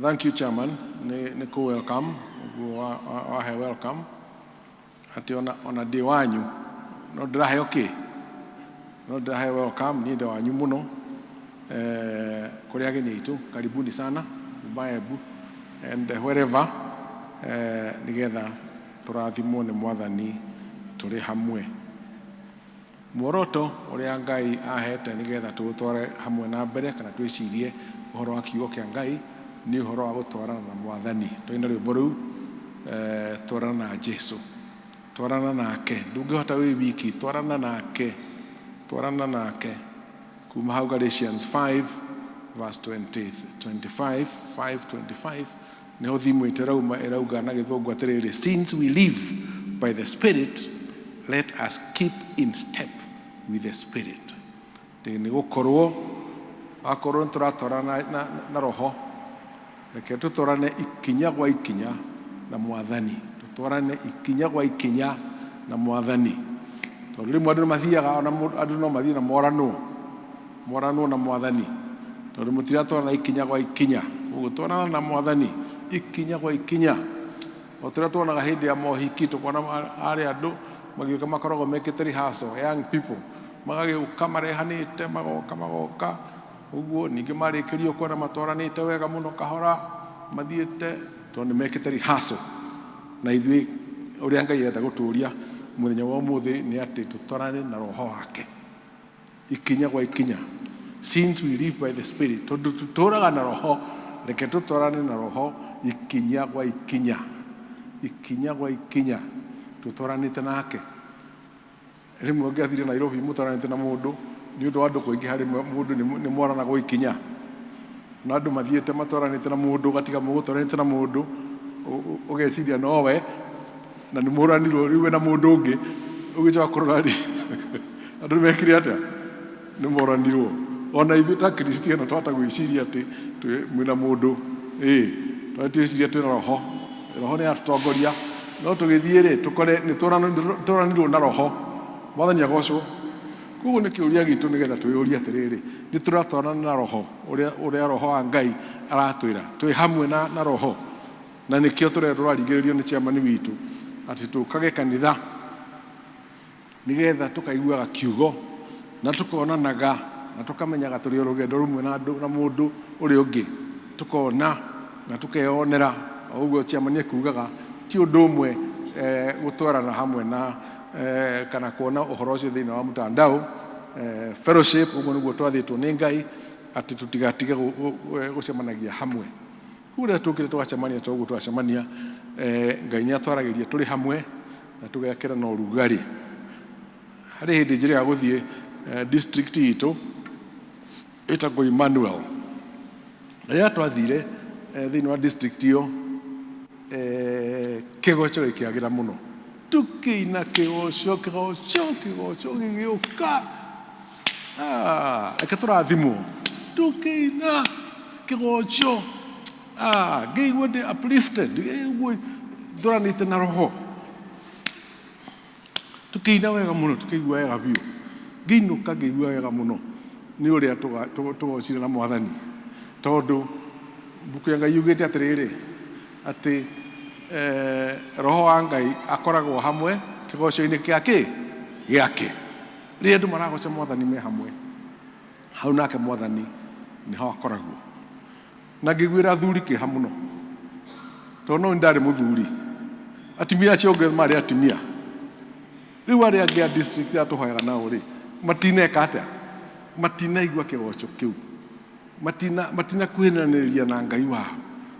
Thank you, Chairman, nĩ kũ welcome ũguo wahe welcome atĩ ona ndĩ wanyu no ndĩraheo kĩ no ndĩraheo welcome. Niĩ ndĩ wanyu mũno. Kũrĩ ageni aitũ, karibuni sana kuma Embu and wherever, nĩgetha tũrathimwo nĩ Mwathani tũrĩ hamwe. Muoroto ũrĩa Ngai ahete nĩgetha tũũtware hamwe na mbere kana twĩcirie ũhoro wa kiugo kĩa Ngai nĩ ũhoro wa gũtwarana na Mwathani. Twaina rwĩmbo rũu, twarana na Jesu, twarana nake, ndũngĩhota wĩ wiki, twarana nake, twarana nake. Kuma hau Galatians 5 verse 20, 25, 5:25 nĩho thimũ ĩtũ ĩrauma, ĩrauga na Gĩthũngũ atĩrĩrĩ, "Since we live by the Spirit, let us keep in step with the Spirit." Atĩ nĩ gũkorwo akorwo nĩ tũratwarana na roho, reke tũtwarane ikinya gwa ikinya na Mwathani, tũtwarane ikinya gwa ikinya na Mwathani, tondũ rĩmwe andũ nĩ mathiaga ona andũ no mathiĩ na moranwo na Mwathani tondũ mũtiratwarana ikinya gwa ikinya. Koguo twarana na Mwathani ikinya gwa ikinya, o tũrĩa tuonaga hĩndĩ ya mohiki, tũkona arĩa andũ magĩũka makoragwo mekĩte rehearsal, young people magagĩũka marehanĩte, magoka magoka ũguo, ningĩ marĩkĩrio kuona matwaranĩte wega mũno kahora mathiĩte tondũ nĩ mekĩte rehearsal. Na ithuĩ ũrĩa Ngai arenda gũtũria mũthenya wa ũmũthĩ nĩ atĩ tũtwarane na roho wake ikinya gwa ikinya. Since we live by the Spirit, tondũ tũtũraga na roho, reke tũtwarane na roho ikinya gwa ikinya, ikinya gwa ikinya, tũtwaranĩte nake. Rĩmwe ũngĩathire Nairobi mũtwaranĩte na mũndũ, nĩ ũndũ wa andũ kũingĩha, rĩmwe mũndũ nĩ moranagwo ikinya, na andũ mathiĩte matwaranĩte na mũndũ, ũgatiga mũgũtwaranĩte na mũndũ, ũgeciria nowe na nĩ mũranirwo, rĩu wĩna mũndũ ũngĩ, ũgĩcoka kũrora rĩ, andũ nĩ mekire atĩa? Nĩ moranirwo. Ona ithuĩ ta Kristiano twahota gwĩciria atĩ mwĩna mũndũ, ĩĩ twĩciria twĩna roho, roho nĩ atũtongoria, no tũgĩthiĩ rĩ, tũkore nĩ tũranirwo na roho. Mwathani agocwo. Koguo nĩ kĩũria gitũ nĩgetha twĩyũrie atĩrĩrĩ, nĩ tũratwarana na roho ũrĩa roho wa Ngai aratwĩra twĩ hamwe na roho? Na nĩkĩo tũraringĩrĩrio nĩ chairman witũ atĩ tũkage kanitha nĩgetha tũkaiguaga kiugo na tũkonanaga na tũkamenyaga tũrĩ o rũgendo rũmwe na andũ na mũndũ ũrĩa ũngĩ, tũkona na tũkeyonera. O ũguo chairman ekugaga, ti ũndũ ũmwe gũtwarana hamwe na kana kuona ũhoro ũcio thĩinĩ wa mtandao. Fellowship, ũguo nĩguo twathĩtwo nĩ Ngai atĩ tũtigatige gũcemanagia hamwe. Koguo rĩrĩa tũkĩte tũgacemania ta ũguo twacemania, Ngai nĩ atwaragĩria tũrĩ hamwe na tũgekĩra na ũrugarĩ. Harĩ hĩndĩ njĩrĩga gũthiĩ district itũ ĩtagwo Emmanuel. Na rĩrĩa twathire thĩinĩ wa district ĩyo, kĩgoco gĩkĩagĩra mũno, tũkĩina kĩgoco, kĩgoco, kĩgoco gĩgĩũka. Ah, reke tũrathimwo tũkĩina kĩgoco. Ah, ngĩigua ndĩ uplifted, ngĩigua ndũranĩte na roho, tũkĩina wega mũno, tũkĩigua wega biũ. Ngĩinũka ngĩigua wega mũno nĩ ũrĩa tũgocire na Mwathani, tondũ mbuku ya Ngai yugĩte atĩrĩrĩ, atĩ roho wa Ngai akoragwo hamwe kĩgoco-inĩ kĩa kĩ gĩake. Rĩrĩa andũ maragoca Mwathani me hamwe, hau nake Mwathani nĩho akoragwo. Na ngĩiguĩra athuri kĩeha mũno, tondũ no ndarĩ mũthuri, atumia acio angĩ marĩ atumia. Rĩu arĩa angĩ a district arĩa tũhoyaga nao rĩ, matineka atĩa? Matinaigua kĩgoco kĩu, matinakuhĩrĩria na Ngai wao.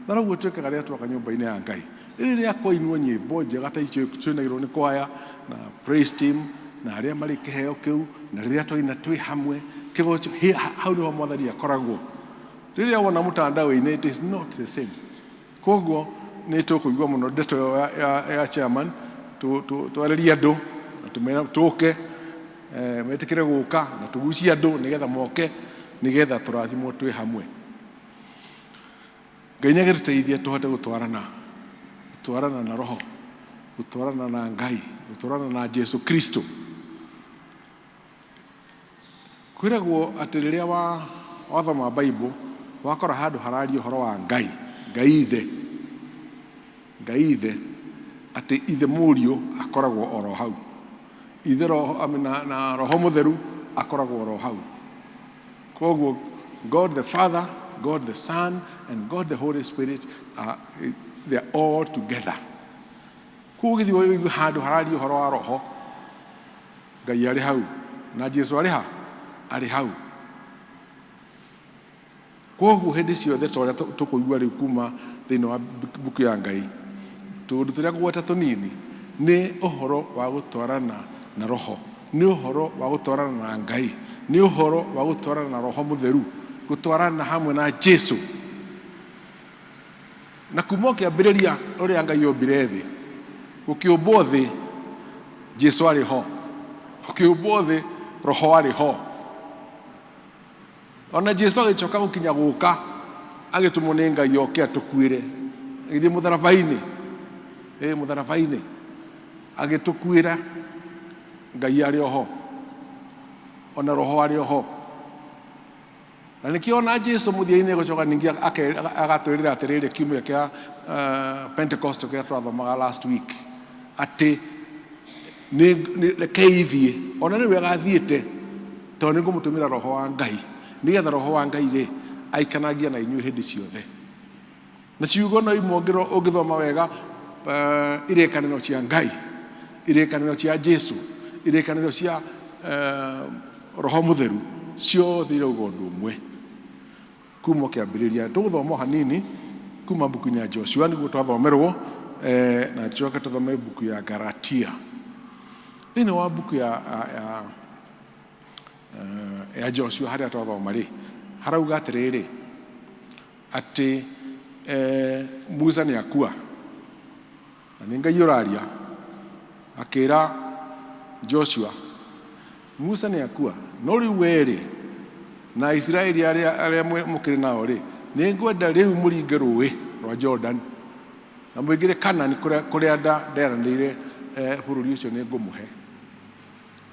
Na noguo twĩkaga rĩrĩa twoka nyũmba-inĩ ya Ngai, rĩrĩa kwainwo nyĩmbo njega ta icio ciinagĩrwo nĩ kwaya na praise team na arĩa marĩ kĩheo kĩu, na rĩrĩa twaina twĩ hamwe kĩgoco, hau nĩho Mwathani akoragwo. Rĩrĩa wona mũtandao-inĩ, it is not the same. Koguo nĩ tũkũigua mũno ndeto ĩyo ya chairman, twarĩrie andũ na tũmere tũke, metĩkĩre gũka na tũgucie andũ nĩgetha moke, nĩgetha tũrathimwo twĩ hamwe. Ngai nĩ agĩtũteithie tũhote gũtwarana na roho, gũtwarana na Ngai, gũtwarana na Jesu Kristo. Kwĩragwo atĩ rĩrĩa wathoma Bible, Wakora handũ hararia ũhoro wa Ngai, Ngai Ithe, Ngai Ithe, atĩ Ithe Mũriũ akoragwo oro hau. Ithe Roho, I mean, na Roho Mũtheru akoragwo oro hau. Koguo God the Father, God the Son, and God the Holy Spirit, are, they are all together. Koguo ũgĩthiĩ ũigue handũ hararia ũhoro wa Roho, Ngai arĩ hau, na Jesu arĩ ha? Arĩ hau. Kwoguo hĩndĩ ciothe ta ũrĩa tũkũigua rĩu kuma thĩinĩ wa mbuku ya Ngai, tũũndũ tũrĩa ngũgweta tũnini, nĩ ũhoro wa gũtwarana na Roho, nĩ ũhoro wa gũtwarana na Ngai, nĩ ũhoro wa gũtwarana na Roho Mũtheru, gũtwarana hamwe na Jesu. Na kuma o kĩambĩrĩria ũrĩa Ngai ombire thĩ, gũkĩũmbwo thĩ, Jesu arĩ ho, gũkĩũmbwo thĩ, Roho arĩ ho. Ona Jesu agĩcoka gũkinya gũka agĩtũmwo nĩ Ngai oke atũkuĩre, agĩthiĩ mũtharaba-inĩ, ĩ mũtharaba-inĩ agĩtũkuĩra, Ngai arĩ oho, ona Roho arĩ oho. Na nĩkĩo ona Jesu mũthia-inĩ gũcoka ningĩ agatwĩrĩra atĩrĩrĩ kiumia kĩa Pentecost kĩrĩa twathomaga last week atĩ rekei thiĩ, ona nĩwe agathiĩte tondũ nĩ ngũmũtũmĩra Roho wa Ngai, nĩgetha Roho wa Ngai rĩ aikanagia na inyuĩ hĩndĩ ciothe. Na ciugo no imwe ũngĩthoma wega irĩkanĩro cia Ngai, irĩkanĩro cia Jesu, irĩkanĩro cia Roho Mũtheru, ciothe irauga ũndũ ũmwe kuma kĩambĩrĩria. Tũgũthoma o hanini kuma mbuku-inĩ ya Joshua nĩguo twathomerwo, na tũcoke tũthome mbuku ya Galatia. Thĩinĩ wa mbuku ya Joshua harĩa twathoma rĩ, harauga atĩrĩrĩ, atĩ Musa nĩ akua, na nĩ Ngai ũraria, akĩra Joshua, Musa nĩ akua, no rĩu we rĩ, na Isiraeli arĩa mũkĩrĩ nao rĩ, nĩ ngwenda rĩu mũringe rũĩ rwa Jordan, na mũingĩre Kanani kũrĩa nderanĩire bũrũri ũcio nĩ ngũmũhe.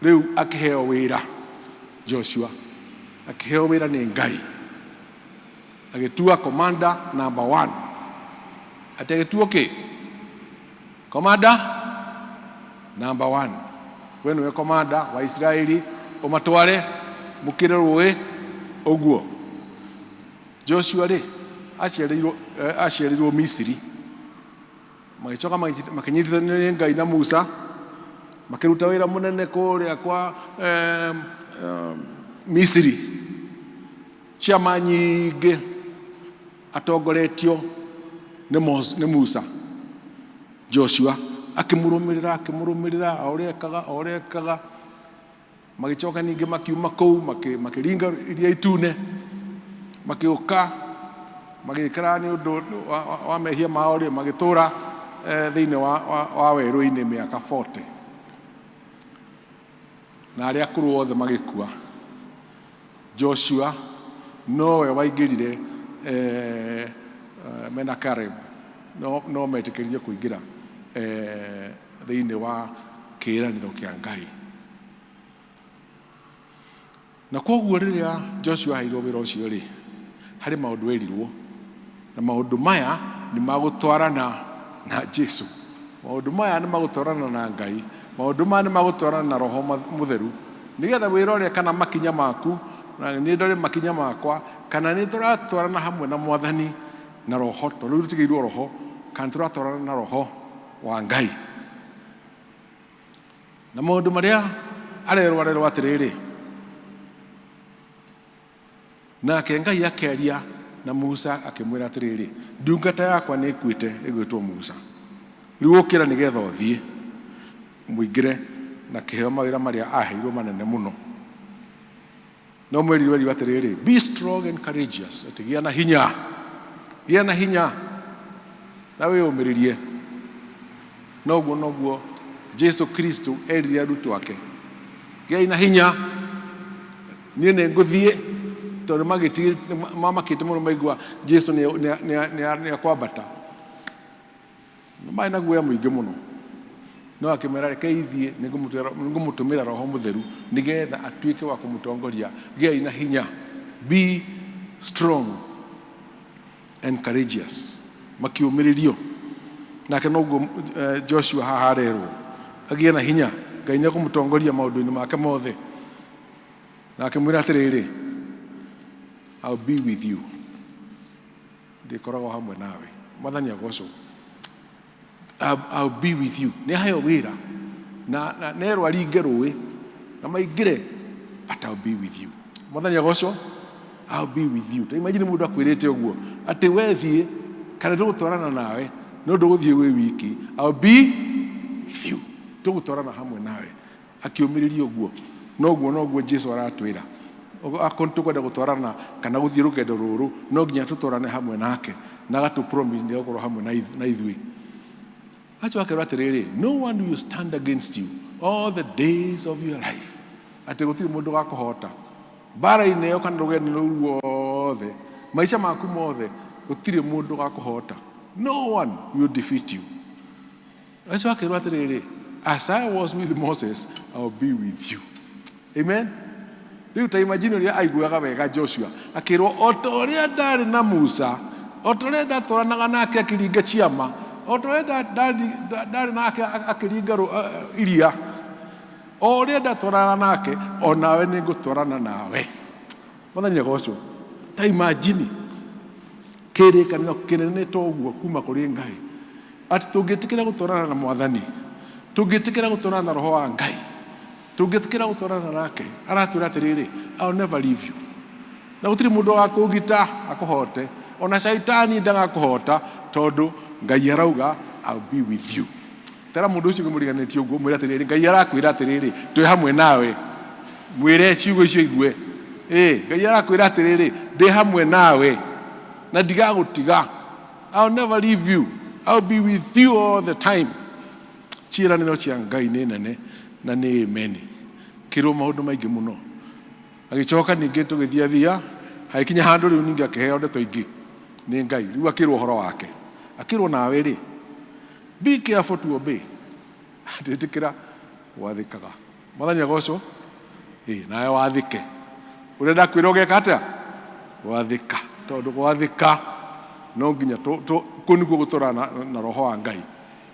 Rĩu akĩheo wĩra Joshua, akĩheo wĩra nĩ Ngai, agĩtua commander number 1. Atĩ agĩtuo kĩ? Commander number 1. We nĩwe commander wa Isiraeli, ũmatware mũkĩre rũĩ ũguo. Joshua rĩ, aciarĩirwo Misiri. Magĩcoka makĩnyitithanio nĩ Ngai na Musa, makĩruta wĩra mũnene kũrĩa kwa Misiri. Ciama nyingĩ atongoretio nĩ Musa. Joshua akĩmũrũmĩrĩra, akĩmũrũmĩrĩra o ũrĩa ekaga, o ũrĩa ekaga. Magĩcoka ningĩ makiuma kũu, makĩringa Iria Itune, makĩũka, magĩikara nĩ ũndũ wa mehia mao rĩ, magĩtũra thĩinĩ wa werũ-inĩ mĩaka 40. Na arĩa akũrũ othe magĩkua. Joshua nowe waingĩrire mena Caleb, no metĩkĩrire kũingĩra thĩinĩ wa kĩĩranĩro kĩa Ngai. Na kwoguo rĩrĩa Joshua aheirwo wĩra ũcio rĩ, harĩ maũndũ erirwo, na maũndũ maya nĩ magũtwarana na Jesu, maũndũ maya nĩ magũtwarana na Ngai, maũndũ maya nĩ magũtwarana na Roho Mũtheru, nĩgetha wĩra ũrĩa kana makinya maku, na niĩ ndore makinya makwa, kana nĩ tũratwarana hamwe na Mwathani na Roho, tondũ rĩu tũtigĩirwo Roho, kana tũratwarana na Roho wa Ngai. Na maũndũ marĩa arerwo arerwo atĩrĩrĩ, nake Ngai akĩaria na Musa akĩmwĩra atĩrĩrĩ, ndungata yakwa nĩ ĩkuĩte ĩgwĩtwo Musa, rĩu ũkĩra nĩgetha ũthiĩ mũingĩre na kĩheo mawĩra marĩa aheirwo manene mũno. No mwerirwo erirwo atĩrĩrĩ, be strong and courageous, atĩ gĩa na hinya, gĩa na hinya na wĩyũmĩrĩrie. Noguo noguo Jesu Kristo erire arutwo ake, gĩai na hinya, niĩ nĩ ngũthiĩ, tondũ mamakĩte mũno maigua Jesu nĩ akwambata. Marĩ na guoya mũingĩ mũno. No akĩmera, rekei thiĩ, nĩ ngũmũtũmĩra Roho Mũtheru nĩgetha atuĩke wa kũmũtongoria. Gĩai na hinya. Be strong. And courageous, makiũmĩrĩrio nake. Noguo Joshua haha arerwo agĩe na hinya, Ngai nĩ ekũmũtongoria maũndũ-inĩ make mothe, na akĩmwĩra atĩrĩrĩ, "I'll be with you," ndĩkoragwo hamwe nawe. Mwathani agocwo. I'll be with you. Nĩ aheo wĩra na nerwo aringe rũĩ na maingĩre, but I'll be with you. Mwathani agocwo. I'll be with you. Ta imagine mũndũ akwĩrĩte ũguo atĩ we thiĩ kana tũgũtwarana nawe, no ndũgũthiĩ wĩ wiki. I'll be with you, tũgũtwarana hamwe nawe. Akĩũmĩrĩria ũguo. Noguo Jesu aratwĩra, akorwo tũkwenda gũtwarana kana gũthiĩ rũgendo rũrũ, no nginya tũtwarane hamwe nake, na agatũ promise nĩ egũkorwo hamwe na ithuĩ. Acio akerwo atĩrĩrĩ, "No one will stand against you all the days of your life," atĩ gũtirĩ mũndũ gakũhota mbara-inĩ ĩyo kana rũgendo rũu ruothe, maica maku mothe, gũtirĩ mũndũ gakũhota. No one will defeat you. Acio akerwo atĩrĩrĩ, "As I was with Moses, I will be with you." Amen. Rĩu ta imagine ũrĩa aiguaga wega Joshua akĩrwo, o ta ũrĩa ndarĩ na Musa, o ta ũrĩa ndatwaranaga nake akĩringa ciama, o ta ũrĩa ndarĩ nake akĩringa iria, o ũrĩa ndatwaranaga nake, o nawe nĩ ngũtwarana nawe. Mwathani agocwo. Ta imagine kĩrĩkanĩro kĩnene ta ũguo kuma kũrĩ Ngai, atĩ tũngĩtĩkĩra gũtwarana na Mwathani, tũngĩtĩkĩra gũtwarana na Roho wa Ngai, tũngĩtĩkĩra gũtwarana nake, aratwĩra atĩrĩrĩ, "I'll never leave you," na gũtirĩ mũndũ agakũgita akũhote, ona caitani ndagakũhota, tondũ Ngai arauga, "I'll be with you." Tera mũndũ ũcio ũngĩmũriganĩtie ũguo, mwĩre atĩrĩrĩ, Ngai arakwĩra atĩrĩrĩ, twĩ hamwe nawe. Mwĩre ciugo icio igue. Ĩ Ngai arakwĩra atĩrĩrĩ, ndĩ hamwe nawe na ndigagũtiga. I'll never leave you, I'll be with you all the time. Ciĩranĩro cia Ngai nĩ nene na nĩ amen. Kĩrwo maũndũ maingĩ mũno. Agĩcoka ningĩ tũgĩthiathia, hagĩkinya handũ rĩu ningĩ akĩheo ndeto ingĩ nĩ Ngai. Rĩu akĩrwo ũhoro wake, akĩrwo nawe rĩ, be careful to obey, atĩtĩkĩra gwathĩkaga. Mwathani agocwo. Ĩ nawe wathĩke ũrĩa ndakwĩra, ũgeka atĩa? Gwathĩka, tondũ gwathĩka no nginya kũu nĩkuo gũtwarana na Roho wa Ngai.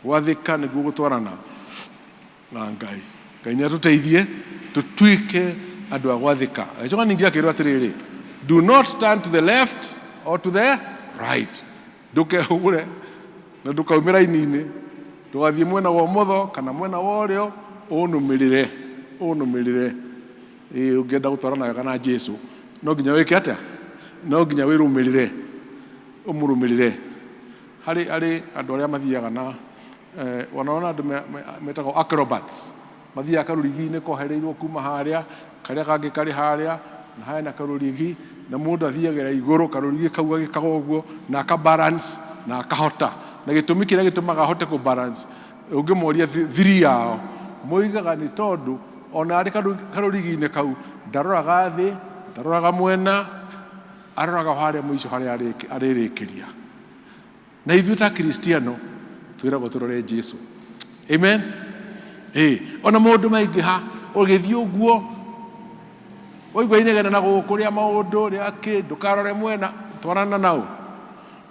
Gwathĩka nĩguo gũtwarana na Ngai. Ngai nĩ atũteithie tũtuĩke andũ a gwathĩka. Agĩcoka ningĩ akĩrwo atĩrĩrĩ, do not stand to the left or to the right, ndũkehũgũre na ndũkaume raini-inĩ, ndũgathiĩ mwena wa ũmotho kana mwena wa ũrĩo, ũnũmĩrĩre, ũnũmĩrĩre. Ĩ ũngĩenda gũtwarana wega na Jesu, no nginya wĩke atĩa? No nginya wĩrũmĩrĩre, ũmũrũmĩrĩre. Harĩ andũ arĩa mathiaga na wanaona andũ metagwo acrobats, mathiaga karũrigi-inĩ kohereirwo kuma harĩa, karĩa kangĩ karĩ harĩa, na hena karũrigi, na mũndũ athiagĩra igũrũ karũrigi kau agĩkaga ũguo na aka balance na akahota. Na gĩtũmi kĩrĩa gĩtũmaga ahote kũ balance, ũngĩmoria thiri yao, moigaga nĩ tondũ ona arĩ karũrigi-inĩ kau ndaroraga thĩ, ndaroraga mwena, aroraga harĩa mũico harĩa arĩrĩkĩria. Na ithuĩ ta Kristiano twĩragwo tũrore Jesu. Amen. Ĩ ona maũndũ maingĩha ũgĩthiĩ ũguo, waigua inegene na gũkũ rĩa maũndũ rĩa kĩ, ndũkarore mwena, twarana nao,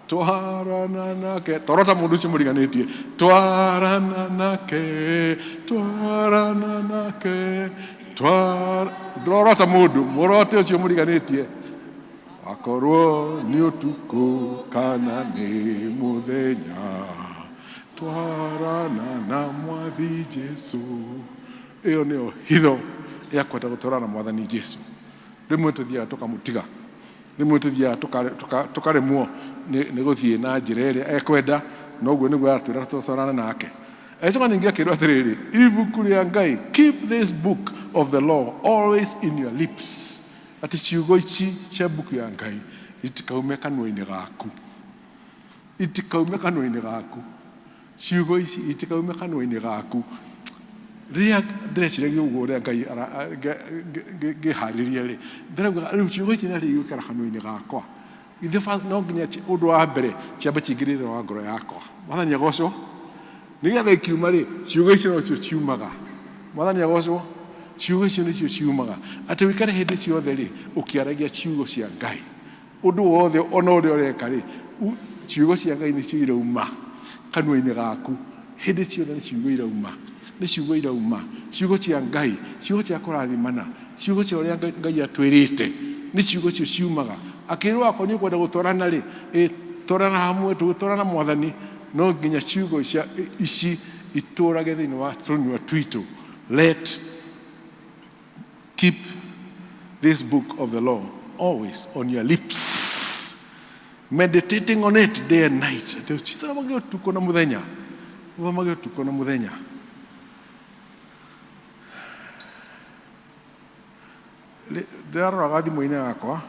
twarana nake. Torota mũndũ ũcio mũriganĩtie, twarana nake, twarana nake, twara ndũrorota mũndũ, mũrote ũcio mũriganĩtie. Akorwo nĩ ũtukũ kana nĩ mũthenya, twarana na Mwathi Jesu. Ĩyo nĩyo hitho ya kwenda gũtwarana na Mwathani Jesu. Rĩmwe tũthiaga tũkamũtiga, rĩmwe tũthiaga tũkaremwo nĩ gũthiĩ na njĩra ĩrĩa ekwenda. Noguo nĩguo aratwĩra tũtwarane nake. Agĩcoka ningĩ akĩrwo atĩrĩrĩ, ibuku rĩa Ngai, keep this book of the law always in your lips, atĩ ciugo ici cia mbuku ya Ngai itikaume kanua-inĩ gaku, itikaume kanua-inĩ gaku, ciugo ici itikaume kanua-inĩ gaku. Rĩrĩa ndĩreciragia ũguo, ũrĩa Ngai ngĩharĩria rĩ, ndĩrauga rĩu ciugo ici narĩ igũikara kanua-inĩ gakwa ithe, no nginya ũndũ wa mbere ciambe ciingĩre thĩinĩ wa ngoro yakwa. Mwathani agocwo. Nĩgetha ikiuma rĩ, ciugo icio nocio ciumaga. Mwathani agocwo. Ciugo icio nĩcio ciumaga, atĩ ũikare hĩndĩ ciothe rĩ ũkĩaragia ciugo cia Ngai. Ũndũ wothe ona ũrĩa ũreka rĩ, Ciugo cia Ngai nĩcio irauma kanua-inĩ gaku hĩndĩ ciothe. Nĩ ciugo irauma, nĩ ciugo irauma, ciugo cia Ngai, ciugo cia kũrathimana, ciugo cia ũrĩa Ngai atwĩrĩte, nĩ ciugo cio ciumaga. Akĩrwo akorwo nĩ ũkwenda gũtwarana rĩ, ĩ twarana hamwe, tũgĩtwarana Mwathani, no nginya ciugo cia ici itũrage thĩinĩ wa tũnua twitũ. Let keep this book of the law always on your lips, meditating on it day and night. Atĩ ũcithomage ũtukũ na mũthenya, ũthomage ũtukũ na mũthenya. Ndĩraroraga thimũ-inĩ yakwa,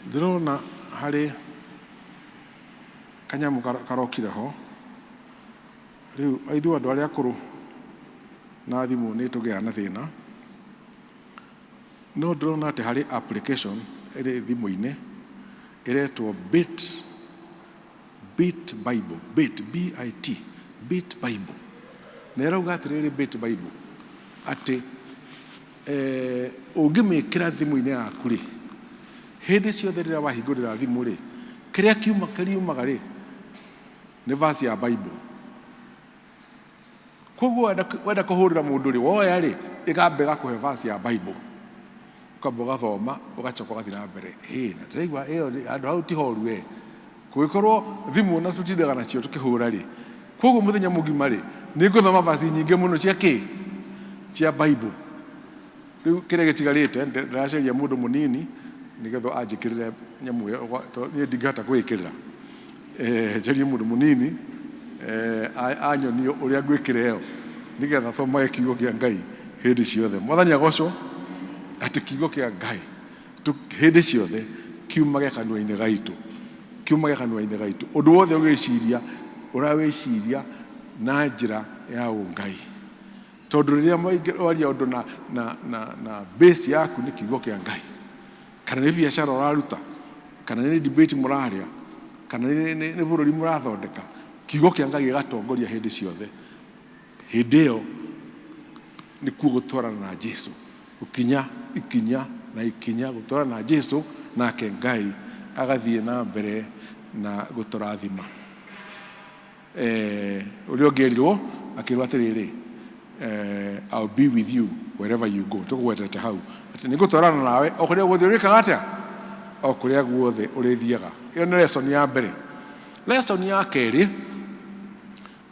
ndĩrona harĩ kanyamũ karokire ho. Rĩu ithuĩ andũ arĩa akũrũ na thimũ nĩ tũgĩaga na thĩna, no ndĩrona atĩ harĩ application ĩrĩ thimũ-inĩ ĩretwo Bit Bible, Bit, B-I-T, Bit Bible. Na ĩrauga atĩrĩrĩ, Bit Bible, atĩ ũngĩmĩkĩra thimũ-inĩ yaku rĩ, hĩndĩ ciothe rĩrĩa wahingũrĩra thimũ rĩ, kĩrĩa kiuma kĩriumaga rĩ, nĩ verse ya Bible. Koguo wenda kũhũrĩra mũndũ rĩ, woya rĩ, ĩkamba ĩgakũhe verse ya Bible. Ũkamba ũgathoma, ũgacoka ũgathiĩ na mbere. Ĩ, na ndĩraigua ĩyo handũ hau ti horu we. Kũngĩkorwo thimũ na tũtindaga nacio tũkĩhũra rĩ, koguo mũthenya mũgima rĩ, nĩ ngũthoma verse nyingĩ mũno cia kĩ? Cia Bible. Rĩu kĩrĩa gĩtigarĩte, ndĩracaria mũndũ mũnini nĩgetha anjĩkĩrĩre nyamũ ĩyo, tondũ niĩ ndingĩhota kwĩĩkĩrĩra. Njarie mũndũ mũnini anyonie ũrĩa ngwĩkĩra ĩyo nĩgetha thomage kiugo kĩa Ngai hĩndĩ ciothe. Mwathani agocwo atĩ kiugo kĩa Ngai hĩndĩ ciothe kiumage kanua-inĩ gaitũ, kiumage kanua-inĩ gaitũ. Ũndũ wothe ũgĩciria, ũrawĩciria na njĩra ya ũngai. Tondũ rĩrĩa waria ũndũ na base yaku nĩ kiugo kĩa Ngai, kana nĩ biacara ũraruta, kana nĩ debate mũraria, kana nĩ bũrũri mũrathondeka, kiugo kĩa Ngai gĩgatongoria hĩndĩ ciothe. Hĩndĩ ĩyo nĩkuo gũtwarana na Jesu, gũkinya ikinya na ikinya gũtwarana na Jesu, nake Ngai agathiĩ na mbere na gũtũrathima. Ũrĩa ũngĩ erirwo, akĩrwo atĩrĩrĩ, "I'll be with you wherever you go." Tũkũgwetete hau atĩ nĩ ngũtwarana nawe o kũrĩa guothe ũrĩkaga atĩa, o kũrĩa guothe ũrĩthiaga. Ĩyo nĩ lesson ya mbere. Lesson ya kerĩ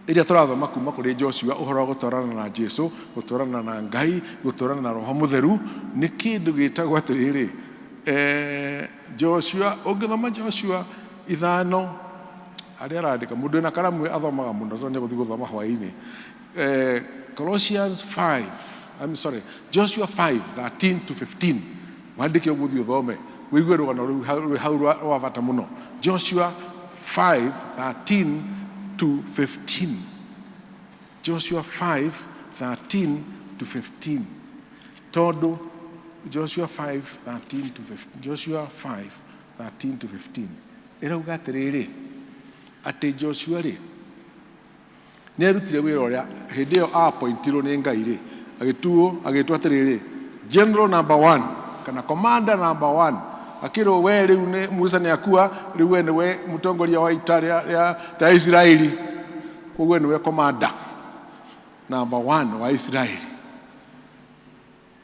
ĩrĩa tũrathoma kuma kũrĩ Joshua, ũhoro wa gũtwarana na Jesu, gũtwarana na Ngai, gũtwarana na Roho Mũtheru, nĩ kĩndũ gĩtagwo atĩrĩrĩ, Joshua, ũngĩthoma Joshua 5, arĩa arandĩka, mũndũ wĩna karamu athomaga mũno, tondũ nĩegũthiĩ gũthoma hwaĩ-inĩ. Colossians 5, I'm sorry, Joshua 5, 13 to 15. Wandĩke ũguo ũthiĩ ũthome, wĩigue rũgano rũu rwĩ hau rwa bata mũno. Joshua 5, 13 to 15. Joshua 5, 13 to 15. Tondũ Joshua 5, 13 to 15, Joshua 5, 13 to 15 ĩrauga atĩrĩrĩ, atĩ Joshua rĩ, nĩ arutire wĩra ũrĩa hĩndĩ ĩyo appointirwo nĩ Ngai rĩ, agĩtuo, agĩtwo atĩrĩrĩ, general number one kana commander number one. Akĩrwo, we rĩu nĩ Musa nĩ akua, rĩu we nĩwe mũtongoria wa ita rĩa Isiraeli, koguo we nĩwe commander number one wa Isiraeli.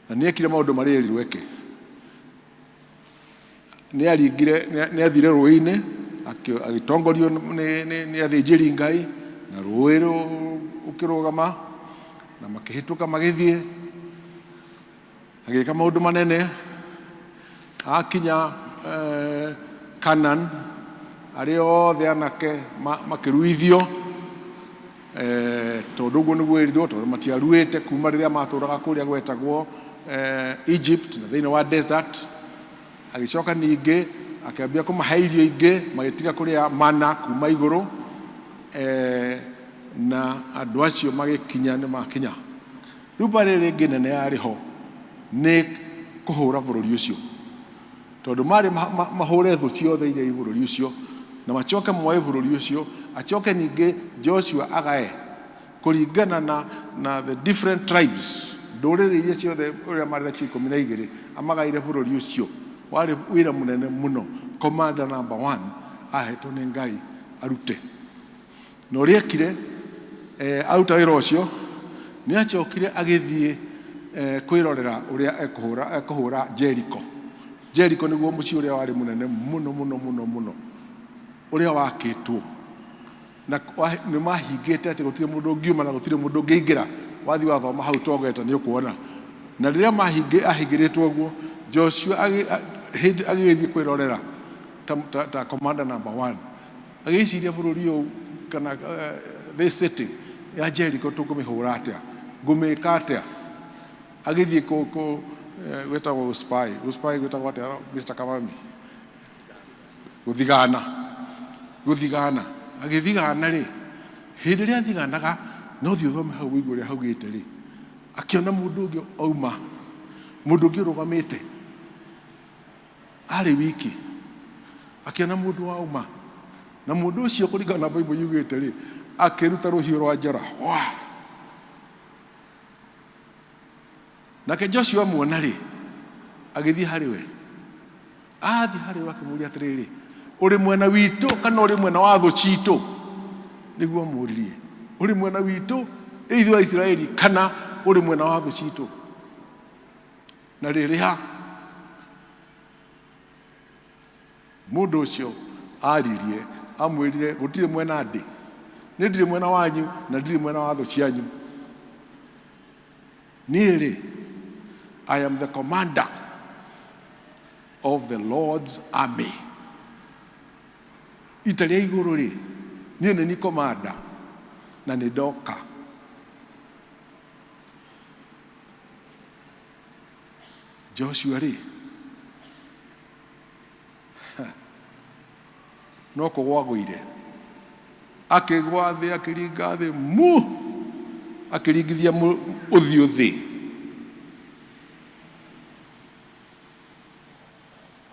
Na nĩ ekire maũndũ marĩa erirwo eke. Nĩ aringire, nĩ athire rũĩ-inĩ agĩtongorio nĩ athĩnjĩri Ngai, na rũĩ rũkĩrũgama na makĩhĩtũka magĩthiĩ. Agĩka maũndũ manene. Akinya Canaan, arĩa othe anake makĩruithio, tondũ ũguo nĩguo ĩrirwo, tondũ matiaruĩte kuma rĩrĩa matũraga kũrĩa gwetagwo Egypt na thĩinĩ wa desert. Agĩcoka ningĩ akĩambia kũmahe irio ingĩ, magĩtiga kũrĩa mana kuma igũrũ, na andũ acio magĩkinya nĩ makinya. Rĩu mbarĩ ĩrĩa ĩngĩ nene yarĩ ho nĩ kũhũra bũrũri ũcio, tondũ marĩ mahũre thũ ciothe iria i bũrũri ũcio na macoke moe bũrũri ũcio. Acoke ningĩ Joshua agae kũringana na the different tribes, ndũrĩrĩ iria ciothe ũrĩa marĩ nacio 12, amagaĩre bũrũri ũcio. Warĩ wĩra mũnene mũno commander number one. Ahetwo nĩ Ngai arute. Na ũrĩa ekire, aruta wĩra ũcio, nĩ acokire agĩthiĩ kwĩrorera ũrĩa ekũhũra, ekũhũra Jeriko. Jeriko nĩguo mũciĩ ũrĩa warĩ mũnene mũno mũno mũno mũno ũrĩa wakĩtwo. Na nĩ mahingĩte atĩ gũtirĩ mũndũ ũngiuma na gũtirĩ mũndũ ũngĩingĩra. Wathiĩ wathoma hau twagweta nĩ ũkuona. Na rĩrĩa ahingĩrĩtwo ũguo, Joshua hĩndĩ agĩgĩthiĩ kwĩrorera ta commander number one. Agĩciria bũrũri ũyũ kana this city ya Jericho tũkũmĩhũra atĩa? Ngũmĩka atĩa? Agĩthiĩ gwĩtagwo gũ-spy. Gũ-spy gwĩtagwo atĩa Mr. Kamami? Gũthigana. Gũthigana. Agĩthigana rĩ, hĩndĩ ĩrĩa athiganaga, no thiĩ ũthome hau ũigue ũrĩa haugĩte rĩ, akĩona mũndũ ũngĩ auma, mũndũ ũngĩ ũrũgamĩte, arĩ wiki, akĩona mũndũ wauma, na mũndũ ũcio kũringana na Bible yugĩte rĩ, akĩruta rũhiũ rwa njora. Wa! Nake Joshua amuona rĩ, agĩthiĩ harĩ we. Athiĩ harĩ we akĩmũũria atĩrĩrĩ, ũrĩ mwena witũ kana ũrĩ mwena wa thũ citũ? Nĩguo amũũririe, ũrĩ mwena witũ ithuĩ Aisiraeli kana ũrĩ mwena wa thũ citũ? Na rĩrĩa mũndũ ũcio aririe, amwĩrire, gũtirĩ mwena ndĩ, niĩ ndirĩ mwena wanyu na ndirĩ mwena wa thũ cianyu. Niĩ-rĩ, I am the commander of the Lord's army. Ita rĩa igũrũ rĩ, niĩ nĩ niĩ commander na nĩ ndoka. Joshua rĩ, no kũgwa agũire, akĩgwa thĩ, akĩringa thĩ mu, akĩringithia ũthiũ thĩ.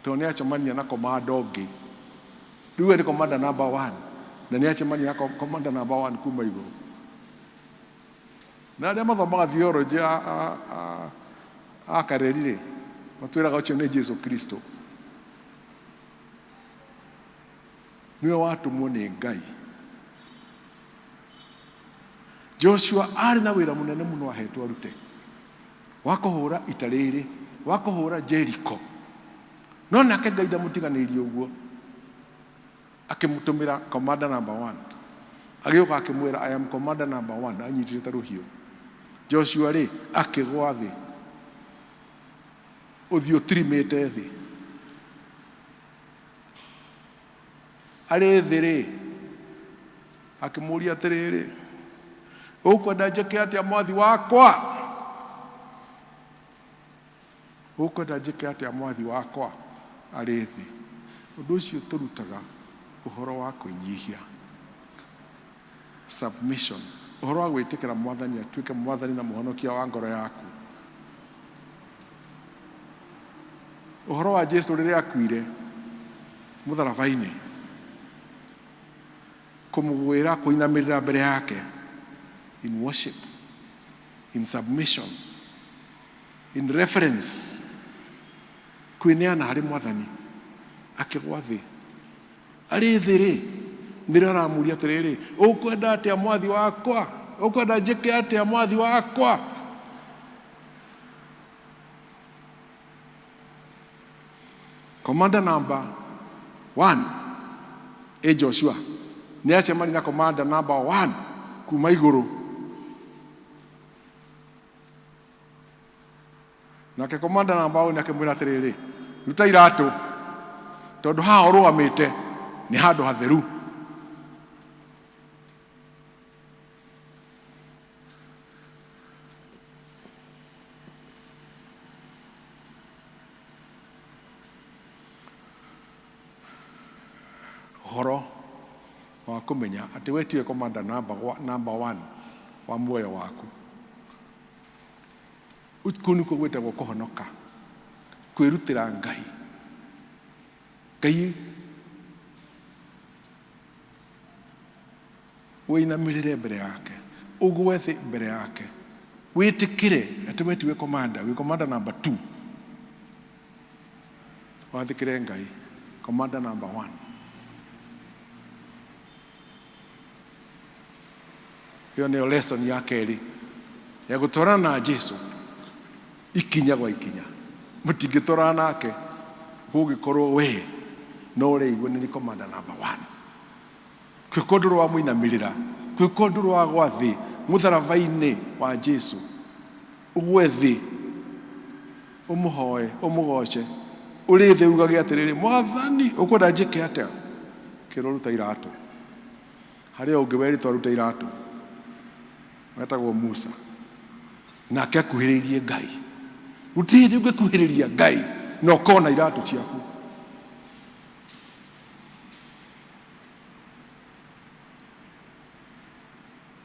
Tondũ nĩ acemania na komanda ũngĩ. Rĩu we nĩ komanda number one, na nĩ acemania na komanda number one kuma igũrũ. Na arĩa mathomaga theology a Kareri-rĩ, matwĩraga ũcio nĩ Jesu Kristo. Nĩwe watũmwo nĩ Ngai. Joshua arĩ na wĩra mũnene mũno ahetwo arute, wa kũhũra ita rĩrĩ, wa kũhũra Jericho. No nake Ngai ndamũtiganĩirie ũguo. Akĩmũtũmĩra commander number one. Agĩũka akĩmwĩra, I am commander number one, anyitĩte rũhiũ. Joshua rĩ, akĩgwa thĩ, ũthiũ ũtirimĩte thĩ. Arĩ thĩ rĩ, akĩmũria atĩrĩrĩ, ũkwenda njĩke atĩa mwathi wakwa? Ũkwenda njĩke atĩa mwathi wakwa? Arĩ thĩ. Ũndũ ũcio ũtũrutaga ũhoro wa kwĩnyihia, submission, ũhoro wa gwĩtĩkĩra Mwathani atuĩke Mwathani na Mũhonokia wa ngoro yaku. Ũhoro wa Jesu rĩrĩa akuire mũtharaba-inĩ, kũmũgwĩra, kũinamĩrĩra mbere yake in worship, in submission, in reference, kwĩneana harĩ Mwathani, akĩgwa thĩ. Arĩ thĩ rĩ, nĩrĩo aramũria atĩrĩrĩ, ũkwenda atĩa mwathi wakwa? Ũkwenda njĩke atĩa mwathi wakwa? Commander number one, ĩ Joshua, nĩ acemania na commander number one kuma igũrũ. Nake commander number one akĩmwĩra atĩrĩrĩ, ruta iratũ, tondũ haha ũrũgamĩte nĩ handũ hatheru. Ũhoro wa kũmenya atĩ we tiwe commander number one wa muoyo waku. Kũu nĩkuo gwĩtagwo kũhonoka, kwĩrutĩra Ngai. Ngai wĩinamĩrĩre mbere yake, ũgwe thĩ mbere yake, wĩtĩkĩre atĩ we tiwe commander, wĩ commander number two. Wathĩkĩre Ngai, commander number one. Ĩyo nĩyo lesson ya kerĩ ya gũtwarana na Jesu ikinya gwa ikinya. Mũtingĩtwarana nake gũgĩkorwo we no ũreigua nĩ commander number one. Kwĩko ndũrũ wa mũinamĩrĩra, kwĩko ndũrũ wa gwa thĩ mũtharaba-inĩ wa Jesu, ũgwe thĩ ũmũhoe ũmũgoce, ũrĩ thĩ ugage atĩrĩrĩ, Mwathani ũkwenda njĩke atĩa? Kĩrwo ruta iratũ. Harĩ o ũngĩ werĩtwo arute iratũ, wetagwo Musa, nake akuhĩrĩirie Ngai. Gũtirĩ hĩndĩ ũngĩkuhĩrĩria Ngai na ũkona iratũ ciaku.